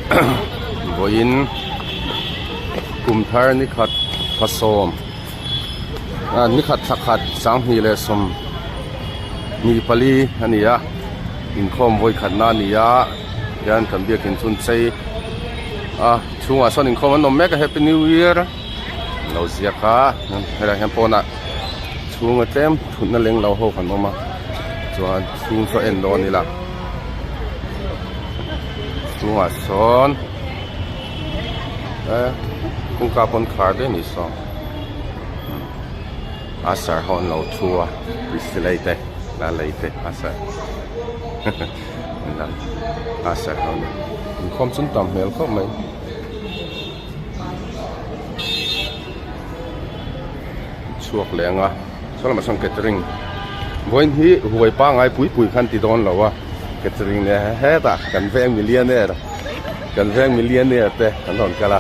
Vawiin kum thar ni khat thla sawm ah ni khat thla khat sanghnih leh sawm hnih pali a ni a inkhawm vawi khatna a ni a hian kan biakin chu an chei a chhungah sawn inkhawm an awm mek a happy new year an lo ziak a helaiah hian pawnah chhunga tlem thutna leng lo ho kan awm a chuan chhung saw en dawn ila chhungah sawn eh kawngka pawn khar daih a ni saw usher ho an lo thu a silai te la lei te usher usher ho an inkhawm chu an tam hmel khawp mai. Chhuak leh ang a saw lamah sawn catering vawiin hi huai pangai pui pui khan ti dawn lo a catering leh hetah kan veng millionaire kan veng millionaire te an rawn kal a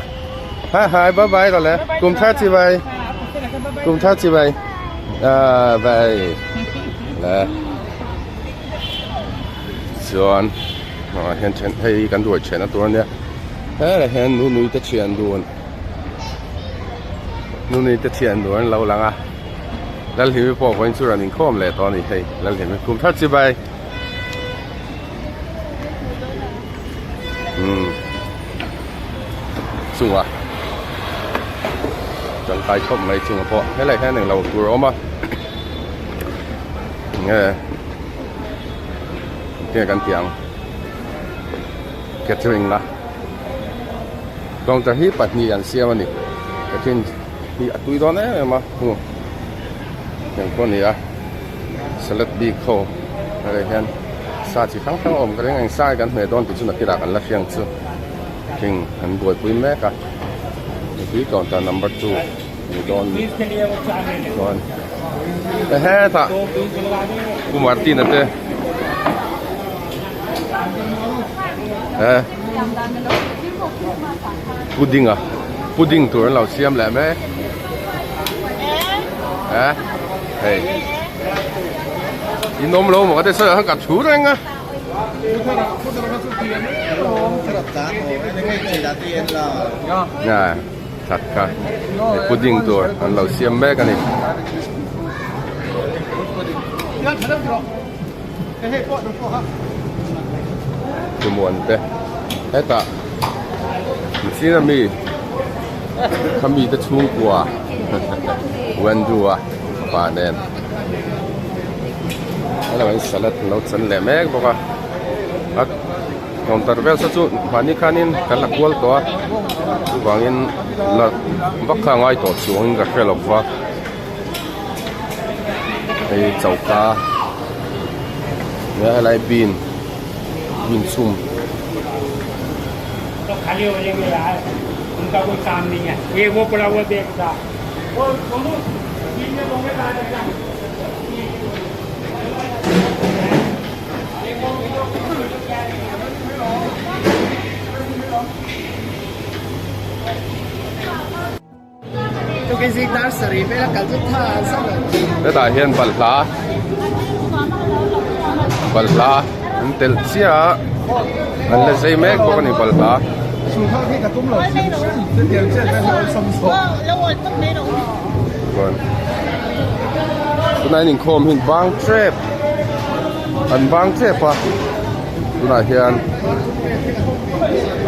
hi hi bye bye rawh le kum thar chi bai kum thar chi bai ah bye le chuan ah hian then hei kan ruai then a tur a nia helaiah hian nunui te thian dun. Nuni te thian duh an lo lang a Lalhlimi pawh vawiin chu rawn inkhawm leh tawh a ni hei Lalhlimi kum thar chi bai umm chungah tangkai khawp mai chungah pawh helai hian englo tur a awm a nge enge kan tih ang catering la. Counter hi pahnih an siam a ni catering hi a tui dawn em em a hmu eng pawh a ni a salad bik ho helai hian sa chi hrang hrang a awm ka ring a eng sa nge kan hmeh dawn tih chu nakirah kan la hriang chu thing an buaipui mek a hei hi counter number 2 ni dawn chuan hetah Pu Martin a te eh pudding a pudding tur an lo siam leh mek eh hei in awm lo maw ka ti sawi ah khan ka thu reng a. That kha pudding tur an lo siam mek a ni. Tumuan te hetah mihring ami khami te chhungkua Wendu a fapa nen helaiah hian salad an lo chan leh mek bawk a a counter vel saw chu mahni khanin kan la kual tawh a chuvangin la vak kha a ngai tawh chuangin ka hre lova. Hei choka nia helai bean bean chhum. Hetah hian balhla balhla an telh chiah a an la zai mek bawk a ni balhla. Tunah hian inkhawm hi an bang tep an bang tep a tunah hian.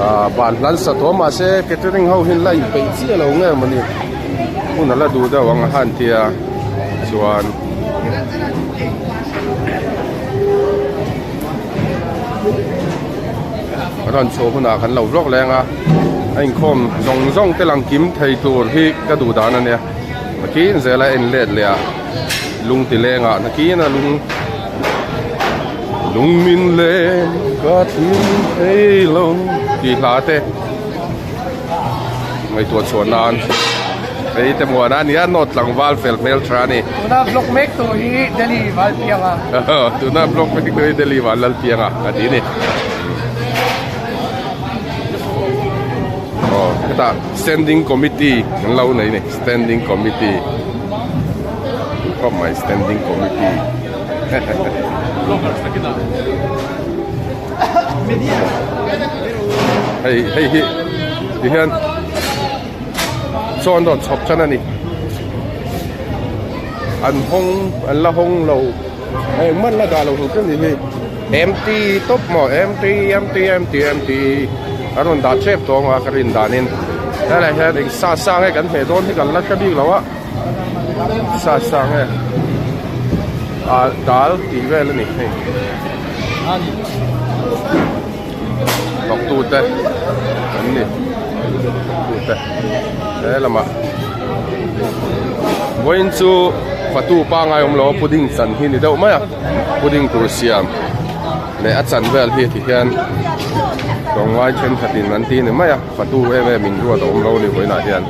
Ahh ban hlan sa tawh mahse catering ho hian la inpeih chiah lo nge mawni hun a la duh deuh ang a han tia chuan a rawn chhuah hunah kan lo vlog leng a a inkhawm zawng zawng te lang kim thei tur hi ka duh dan a nia nakin zela en let leh a lung ti leng ah nakin a lung. Lung min leng ka thlim thei lo tih hla te ngaihtuah chhuah nan hei te muan a nia nawt tlangval fel hmel tha a ni. Tuna vlog mek tawh hi Delhi Valpianga. Tuna vlog mek tawh hi Delhi Vanlalpianga a ti ni. Aw hetah standing committee an lo nei ni standing committee khawp mai standing committee. Hei hei hi ti hian chaw an rawn chhawp tan a ni. An hawng an la hawng lo engmah an la dah lo tur chu a ni hi empty tawp maw empty empty empty empty an rawn dah tep tawh ang a ka rin danin helaiah hian eng sa sa nge kan hmeh dawn hi kan la hre bik lo a sa sa nge ah dal tih vel a ni hei. Thawktu te an ni thawktu te he lamah vawiin chu fatu pangai awm lo a pudding chan hi ni deuh mai a pudding tur siam leh a chan vel hi ti hian tlawmngai thenkhatin an ti ni mai a fatu em em in ruat a awm lo a ni vawiinah hian.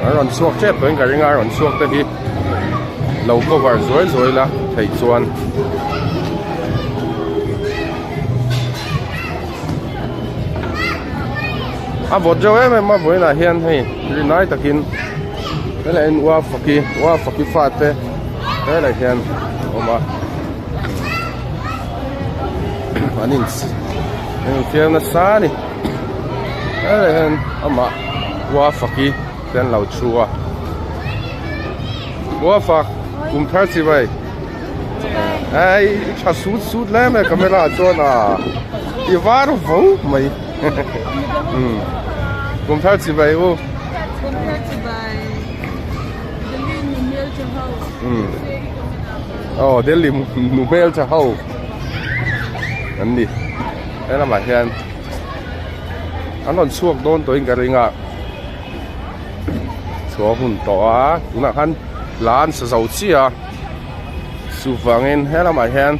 An rawn chhuak tep tawhin ka ring a, a rawn chhuak te hi lo cover zuai zuai la theih chuan a vawt reuh em em a vawiinah hian hei rinai takin helaiah hian ua faki ua faki fate helaiah hian a awm a. An in an in fiam nasa a ni helaiah hian amah ua faki te an lo thu a ua fak kum thar chi mai ei i tha sut sut hle mai camera ah chuan a i var vo mai umm kum thar chi mai u umm. Aw Delhi nu hmel tha ho an ni he lamah hian an rawn chhuak dawn tawhin ka ring a chhuah a hun tawh a tunah khan hla an sa zo chiah a chuvangin he lamah hian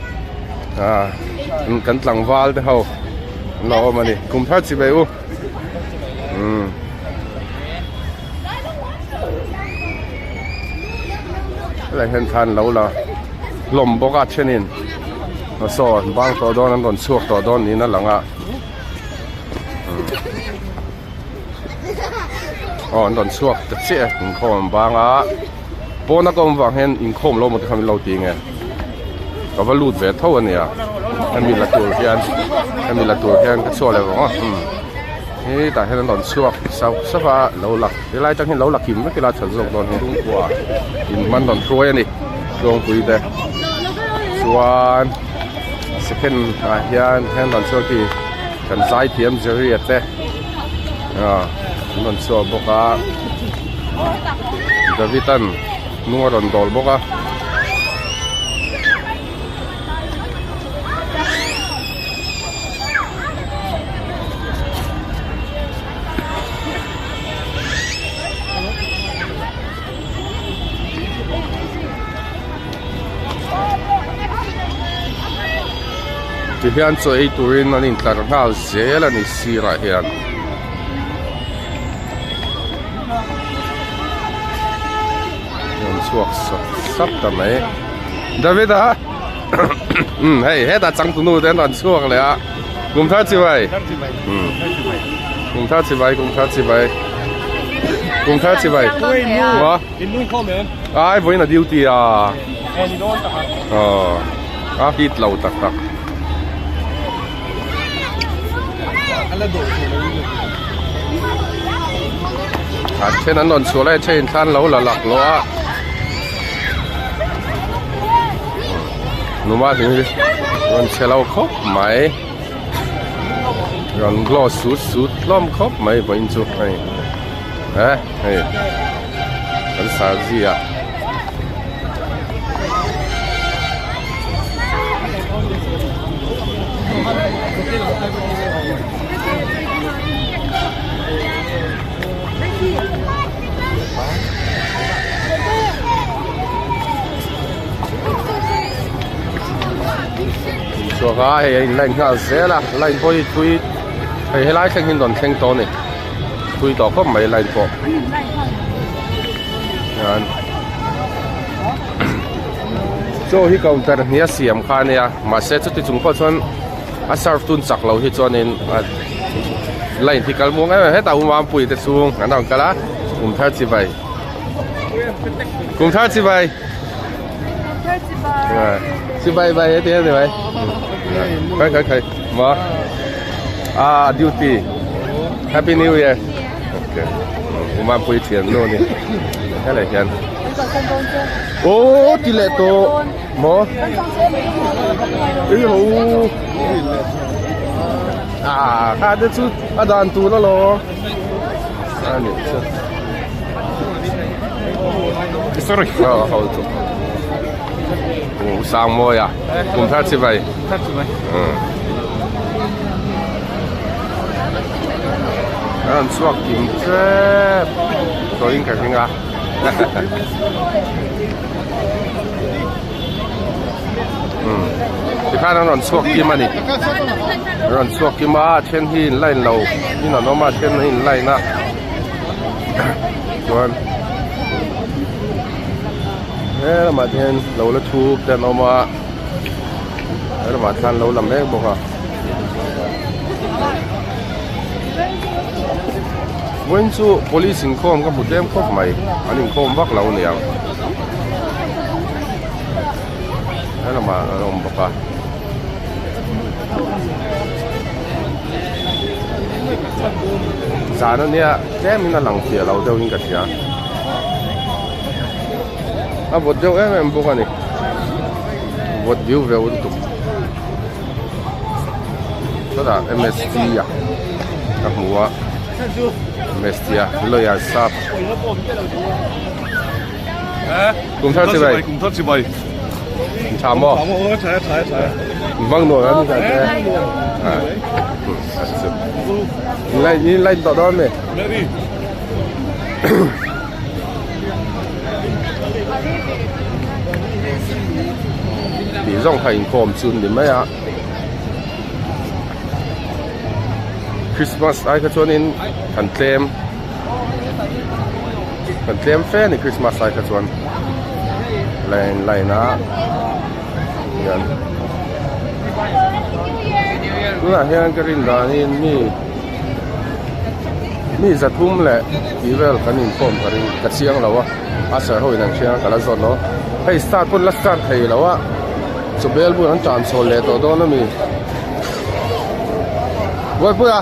ah kan tlangval te ho an lo awm a ni kum thar chi ve u umm. Helai hian thla an lo la hlawm bawk a thenin saw an bang tawh dawn an rawn chhuak tawh dawn niin a lang a aw an rawn chhuak ta chiah e inkhawm an bang a pawn a ka awm vang hian inkhawm lo maw te kha min lo ti nge ka va lut ve tho a nia hemi la tur hian hemi la tur hian ka chhuak leh vang a umm. He tah hian an rawn chhuak sauh sauh a lo la helai atang hian lo la kim vek ila that zawk dawn hi chhungkua in man rawn hruai a ni tluangpui te chuan second ah hian hian rawn chhuak hi kan zai thiam Jerry a te ah an rawn chhuak bawk a David an hnung a rawn dawl bawk a. Ti hian chaw ei turin an intlar nghal zel a ni sirah hian. Rawn chhuak sap sap ta mai. David a umm hei hetah changtunu te an rawn chhuak leh a kum thar chi mai umm kum thar chi mai kum thar chi mai kum thar chi mai maw ai vawiin a duty a aw a hit lo tak tak. A then an rawn chhuah lai a then in thlan lo la lak lawh a numa hling hi rawn chhe lo khawp mai rawn glow sut sut hlawm khawp mai vawiin chu hei eh hei kan sarzi ah. Chhuak a hei a in line nghal zel a line pawh hi thui hei helai thleng hi an rawn thleng tawh a ni thui tawh khawp mai line pawh. Hian chaw hi counter hnih a siam kha a nia mahse chuti chung pawh chuan a serve tun chak lo hi chuanin a line hi kal muang em em hetah u Mampuii te chhung an rawn kal a kum thar chi vai. Kum thar chibai. Chibai bai e te ni mai. Khai khai khai. Ma. Ah duty. Happy New Year. Okay. Uma pui thian nu ni. Helai hian. Oh ti leh tawh. Maw? Ih ho. Ah kha te chu a dan tur alawm. A nih chu. Sorry. Oh ho chu. Sang mawi a. Kum thar chi vai. Thar chi vai. A rawn chhuak kim tlep tawhin ka hring a. Tikhan an rawn chhuak kim a ni. An rawn chhuak kim a, a then hi in line lo in an awm a, a then hi in line a. Chuan he lamah te hian lo la thu te an awm a, he lamah khan lo la mek bawk a. Vawiin chu police inkhawm ka hmu tlem khawp mai an inkhawm vak lo aniang he lamah an awm bawk a. Zan ania tlemin a lang fiah lo deuhin ka hria a vawt deuh em em bawk a ni vawt viu veu lutuk. Chutah MST a ka hmu a MST a lawyer sap kum thar chibai kum thar chibai tha maw vang nuam em ni te lai ni lai tawh dawn mi Tih zawng kha inkhawm chu ni mai a Christmas ai kha chuanin kan tlem kan tlem fe a ni Christmas ai kha chuan line line a hian tunah hian ka rin danin mi Mi zathum leh tih vel kan inkhawm ka ring ka chiang lo a a ser ho in an hria ka la zawt lo hei start pawn la start thei lo a chu bel bun an tan chhawl leh tawh dawn a mi buaipui a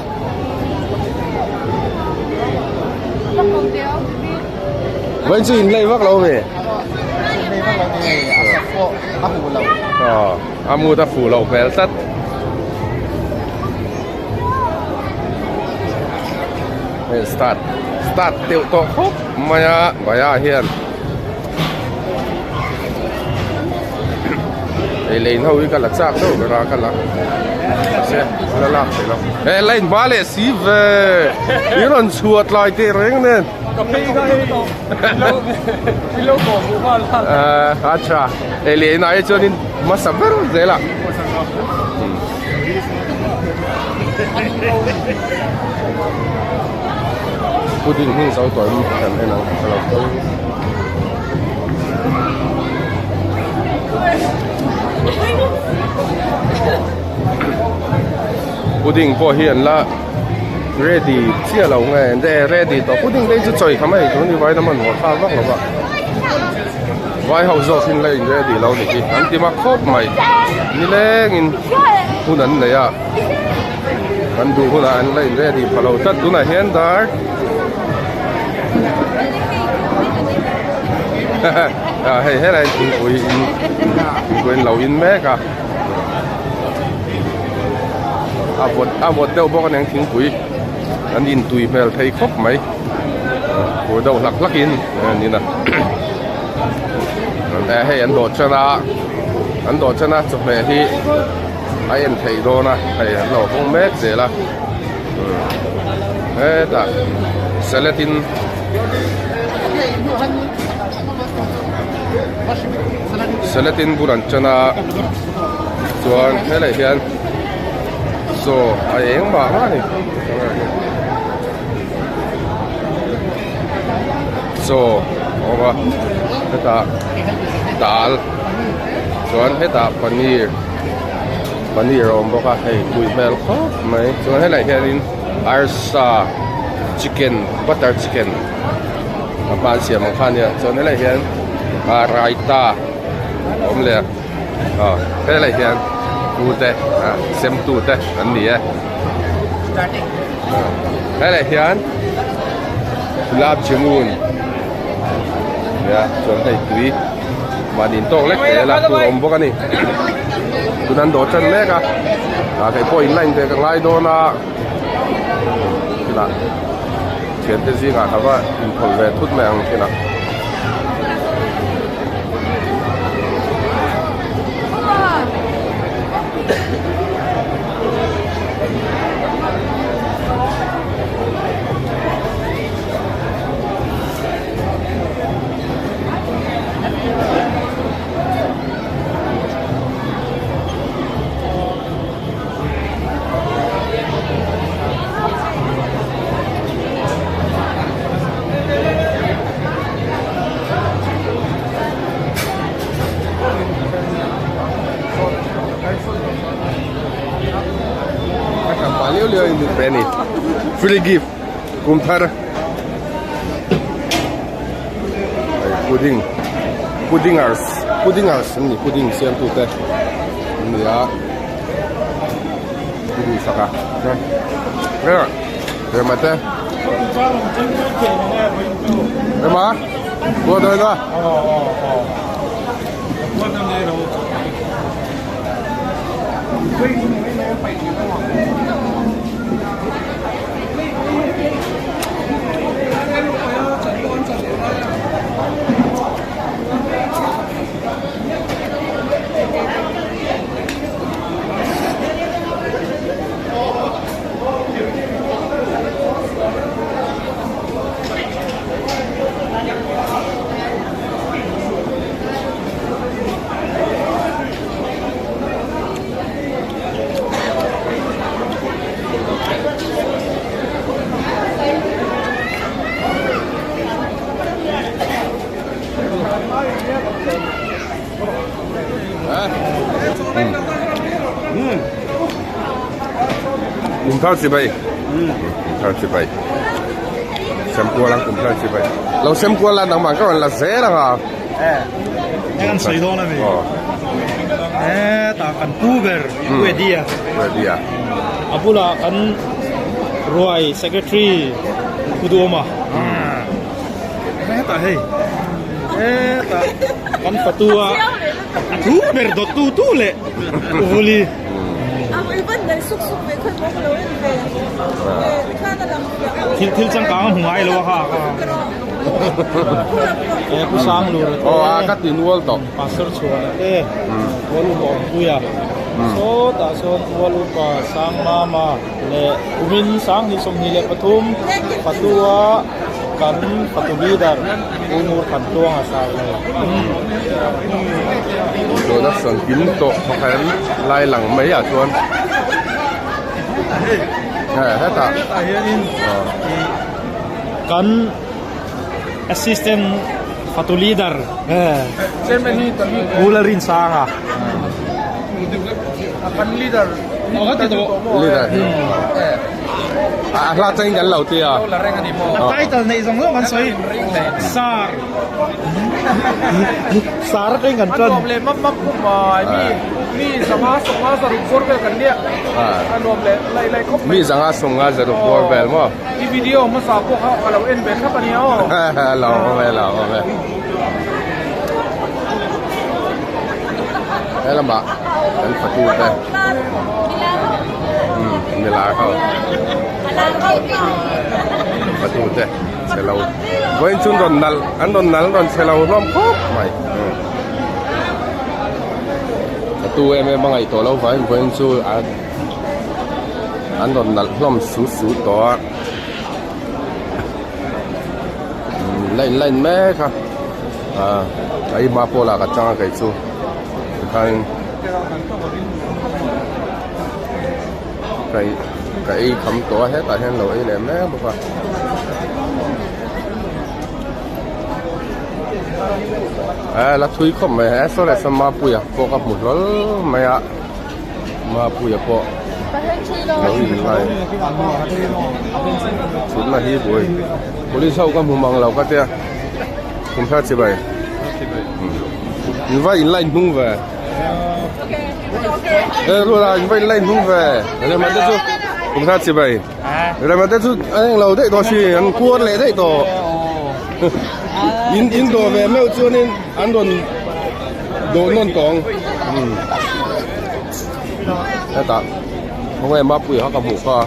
vawiin chu in lei vak lo mi a mut a fuh loh hmel tlat. Hei start start deuh tawh khawp mai a bhaiya hian hei lane ho hi ka la chak deuh ber a ka la mahse la lak theih lo he lane hma leh si ve i rawn chhuat lai teh reng nen ka phei kha hei ilo kawh hmuh nghal a tha hei lane ah hi chuanin hmasa ber zel a. Pudding hming zo tawh in kan en ang ka lo kal pudding pawh hi an la ready chiah lo nge enge ready tawh pudding te hi chu chawi kha mai tun hi vai lam an haw thlak vak lo va vai ho zawk in la in ready lo ni hi an ti mak khawp mai nilengin hun an nei a an duh hunah an la in ready pha lo tlat tunah hian dar ah hei helai thingpui in thingpui an lo in mek a a vawt a vawt deuh bawk aniang thingpui an in tui hmel thei khawp mai fur deuh hlak hlak in an in a hei an dawh chan a an dawh chan a chawhmeh hi a en theih dawn a hei an lo hawng mek zel a hetah salad in salad in bul an tan a chuan helai hian chaw a eng mah mah a ni chaw a awm a hetah dal chuan hetah paneer paneer a awm bawk a hei tui hmel khawp mai chuan helai hianin arsa chicken butter chicken. A hma an siam ang kha ania chuan helaiah hian ah raita a awm leh a aw helaiah hian pu te ah sem tu te an ni e helaiah hian gulab jamun nia chuan hei tui mahni in tawk lek leh lak tur a awm bawk a ni tuna an dawr tan mek a ah kei pawh in line ve ka ngai dawn a tunah thiante zingah ka va inthawlh ve thut mai ang thin a. Free gift kum thar pudding puddingers puddingers an ni pudding siam tute an ni a. Duhsak a Rema te Rema Bua dawn a Kum thar chibai kum thar chibai sem kual ang kum thar chibai lo sem kual la nangmah ka rawn la zel ang a an sawi dawn a mi hetah kan pu ber Pu Eddie a Pu Eddie a a bulah kan ruai secretary Pu Duhawma hetah hei hetah kan fatu a thu ber dawt tu tu leh Uvuli thil thil changkang a hmu ngai lo a kha e pu sang lur te aw a ka ti nual tawh pastor chhuan te tual upa awmpuia sawtah sawn tual upa sang mama leh kumin sanghnih 23 fatua Kan fatu leader Pu Ngur Khan Tluang a sai lo. Tuna sawn kim tawh thawkhem lai lang mai ah chuan he hetah Kan assistant fatu leader Pu Lalrinsanga. Leader hi a hla changin kan lo ti a. A title neih zawng zawng kan sawi Sar Sar atangin kan tan. Anuam leh map map khawp mai mi mi zanga sawnga zaruk bawr vel kan nia anuam leh laih laih khawp mai. Mi zanga sawnga zaruk bawr vel maw. I video hmasa pawh kha ka lo en ve thlap ania aw. Lo awm e lo awm e. He lamah kan fatu te umm milar ho fatu te chhe lo vawiin chu an rawn nalh an rawn nalh an rawn chhe lo hlawm khawp mai umm fatu em em a ngaih tawh loh vangin vawiin chu an rawn nalh hlawm su su tawh a umm line line mek a. Ah keimah pawh lah ka chang a kei chu tikhan ka ka ei kham tawh a hetah hian lo ei leh mek bawk a eh la thui khawp mai he saw leh saw mapuia pawh ka hmu hlawl mai a mapuia pawh lo in lai thutna hi buai police ho ka hmu mang lo ka tia. Kum thar chibai. In va in line hnung ve. E lu la in va in line hnung ve. Rema te chu kum thar chibai. Rema te chu a eng lo daih tawh si an kuar leh daih tawh. In in dawh ve meuh chuanin an rawn dawh nawn tawh ang. Hetah khawnge Mapuia kha ka hmuh kha.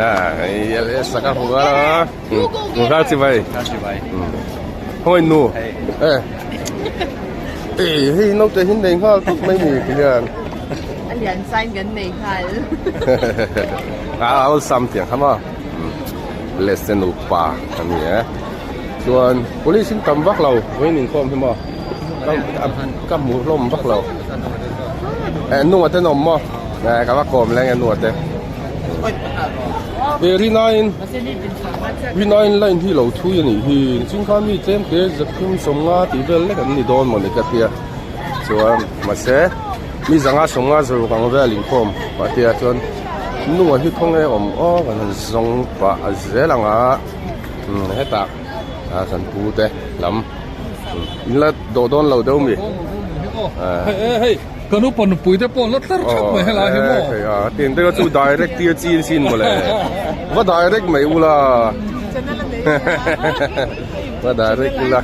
A hei LS a ka hmu nghal a. Kum thar chibai. Khawnge nu. E e hei naute hi nei nghal tawp mai ni ti hian. A lian sign kan nei nghal. A awlsam tiang kha maw. Blessed nupa a ni e. Chuan police in tam vak lo vawiin inkhawm hi maw ka hmu hlawm vak lo eh nunga te an awm maw eh ka va kawm leng e nunga te eh rinain rinain line hi lo thui a nih hi nichin khan mi tlem te zathum sawmnga tih vel lek an ni dawn mawni ka tia chuan mahse mi zanga sawmnga zawrh ang vel inkhawm pah tia chuan nunga hi khawnge awm aw kan han zawng pah a zel ang a. Umm hetah ah kan pu te lam in la dawh dawn lo deuh mi hei kan upa nupui te pawh la tlar thap mai helai hi maw hei a tin te chu direct tir chin sin mawle va direct mai ula va direct ula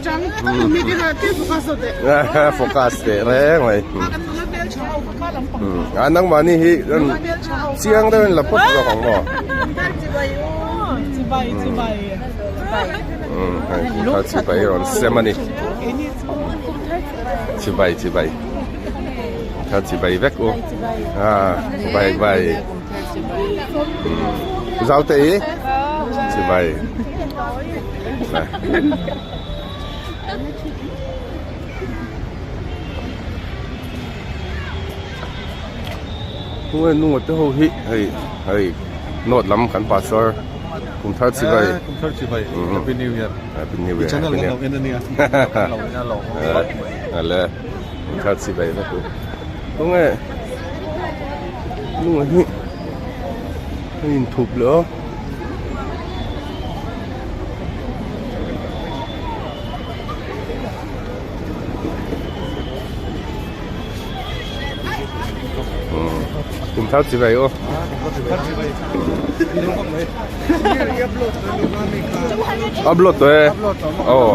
focus teh reng mai a nangmahni hi chiang deuhin la phawt zawk ang maw. Umm chibai rawn sem a ni chibai chibai kha chibai vek u a bai bai zau te i chibai Tunge nunga te ho hi hei hei note lam kan pastor kum thar chibai kum thar chibai happy new year happy new year channel kan lo en ania ale kum thar chibai na ku tunge nunga hi hei in thup leh aw Kum thar chibai aw. Upload tawh e. Aw.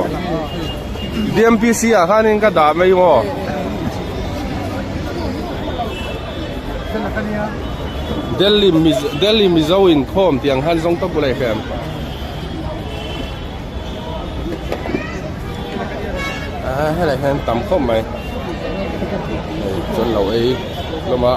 DMPC ah khanin ka dah mai maw. Delhi Delhi Mizo inkhawm tih ang khan zawng tawp ula i hriam. Ah helai hian tam khawp mai hei chuan lo ei hlawm a.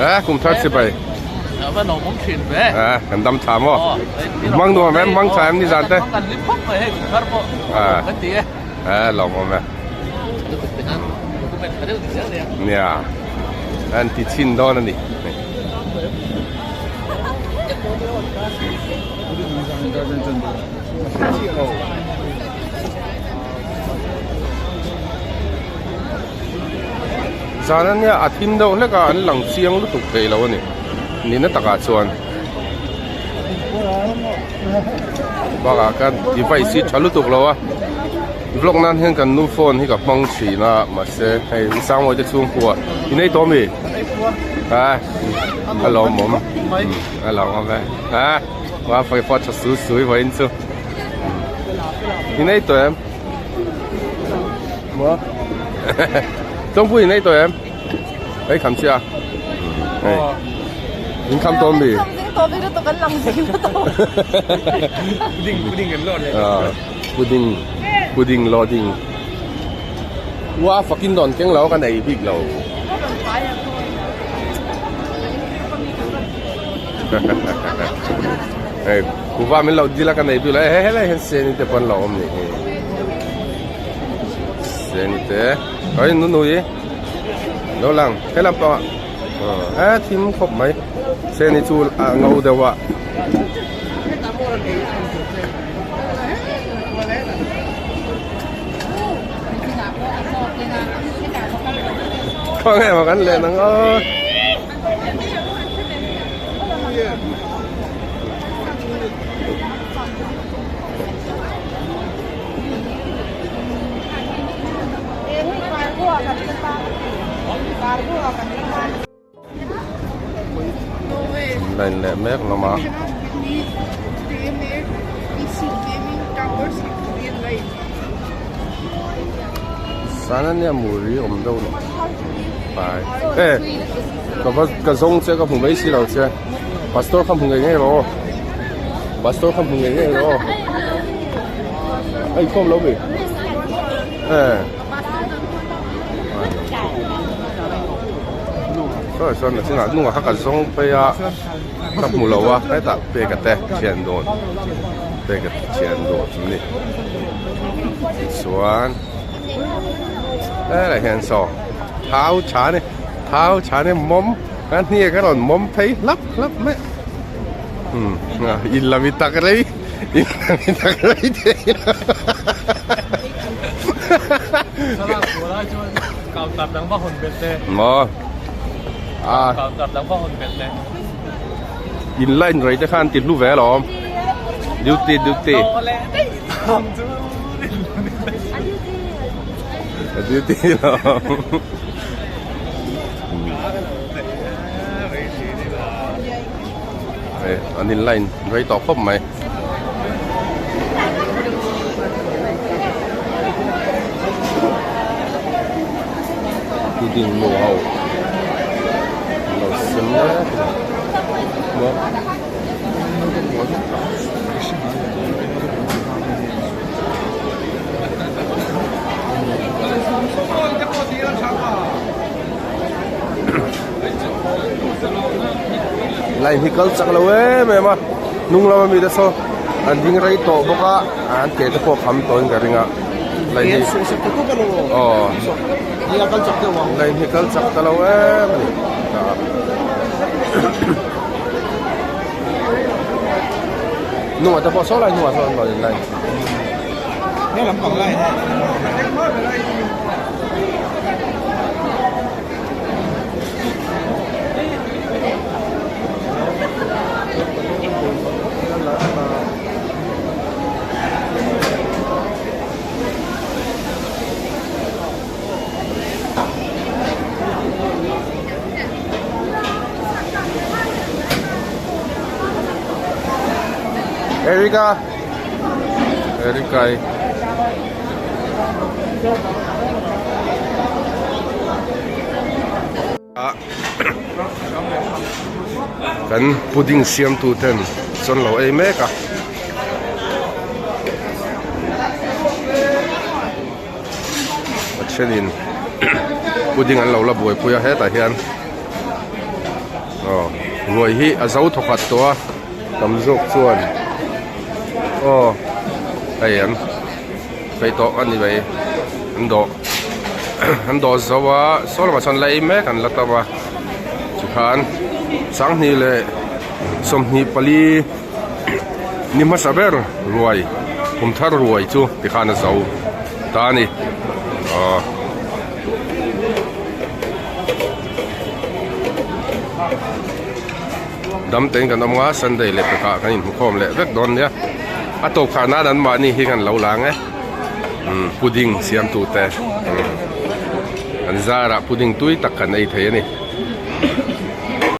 Eh kum thar chibai. Va no mong thin ve. Eh kan dam tha maw. Mang nuam em mang tha em ni zan te. Kan lim khawp mai hei kum thar pawh. Eh. Kan ti e. Eh lawm awm e. Nia. An ti chin dawn ani. Zan ania a thim deuh hlek a an lang chiang lutuk thei lo a ni nihna takah chuan bakah khan device hi tha lutuk lo a vlog nan hian kan nu phone hi ka hmang thin a mahse hei Sangmawii te chhungkua i nei tawh ami a a lawmawm a lawmawm e a fai pawh tha su sui vawiin chu i nei tawh em. Maw Chawngpui in ei tawh em? Ei kham chiah a. Hei. In kham tawh mi? Kham zing tawh bik lutuk kan lang zing lutuk. Pudding pudding kan lawt leh. Ah pudding pudding loading. Ua fakin dawn keng lo kan ei bik lo. Hei kuva min lo dil a kan ei bik lo. Hei helai hian seni te pawh an lo awm nih hi. Seni te oi nu nui lo lang he lam pangah a thim khawp mai seni chu a ngo deuh a. Khawnge maw kan len ang aw. Line leh mek hlawm a. Sana nia muri awm deuh lo pai e ka va ka zawng che ka hmu mai si lo che pastor kha hmu ngei ngei rawh aw pastor kha hmu ngei ngei rawh aw a inkhawm lo mi e. Sawi sawn a chungah hnungah kha ka zawng phei a ka hmu lo a hetah peka te thian dawn peka te thian dawn chu ni tichuan helai hian saw thau tha ni thau tha ni mawm a hniak a rawn mawm phei hlap hlap mai umm in la mi tak rei in la mi tak rei thei lo. Maw a in line rei te khan ti hlu ve alawm duty duty duty alawm an in line rei tawh khawp mai. Pudding nu ho an lo sem mek a ni Line hi kal chak lo em em a hnung lama mite saw an ding rei tawh bawk a an ke te pawh kham tawhin ka ring a line hi aw line hi kal chak ta lo em a ni hnungah te pawh saw lai hnungah sawn an rawn in line. Erika Erika i Kan pudding siam tu ten chuan lo ei mek a. A thenin pudding an lo la buaipui a hetah hian aw ruai hi a zo thawkhat tawh a tam zawk chuan aw hei an Fei tawh a ni mai an dawh an dawh zo a saw lamah chuan lei mek an la tam a tikhan sanghnih leh 24 ni hmasa ber ruai kum thar ruai chu tikhan a zo ta a ni aw. Dam tein kan awm nga Sunday leh pekah kan inhmukhawm leh vek dawn nia a tawp khar nan an mahni hi kan lo lang e umm pudding siam tu te umm an zarah pudding tui tak kan ei thei a ni.